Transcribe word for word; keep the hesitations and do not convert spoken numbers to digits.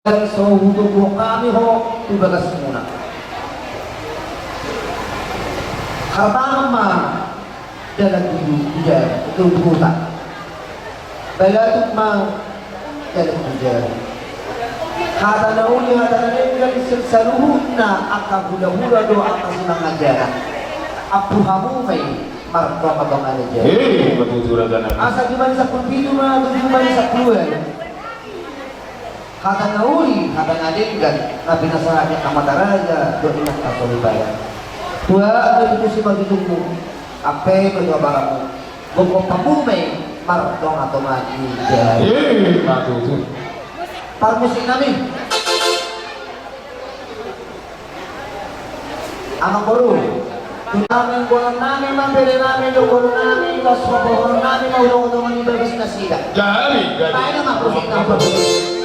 Gabe so hutoguhon hami ho tu bagasmuna. Hartangan ma dalan tu, tu jabu, tu huta. Balatuk ma dalan tu jabu. Hata na uli, hata na denggan sian saluhutna angka hulahula dohot angka simangajar. Ampu hamu ma i martongatonga ni jabu. Eh, ima tutu raja nami. Asa jumadi sampulu pitu ma tu jumadi sampulu ualu. Hata na uli, hata na denggan na pinasahat ni amanta raja dohot inanta soripada. Tua do tusi marjujungmu, ampe ma tua baramu. Gokhon hamu ma i martongatonga ni jabu. Eh, ima tutu. Parmusik nami. Amangboru, tu nami, boru nami ma, pede nami dohot boru nami, laos paboahon nami ma tu tongatonga ni bagas nasida. Jadi, jadi. Baen ma parmusik nami.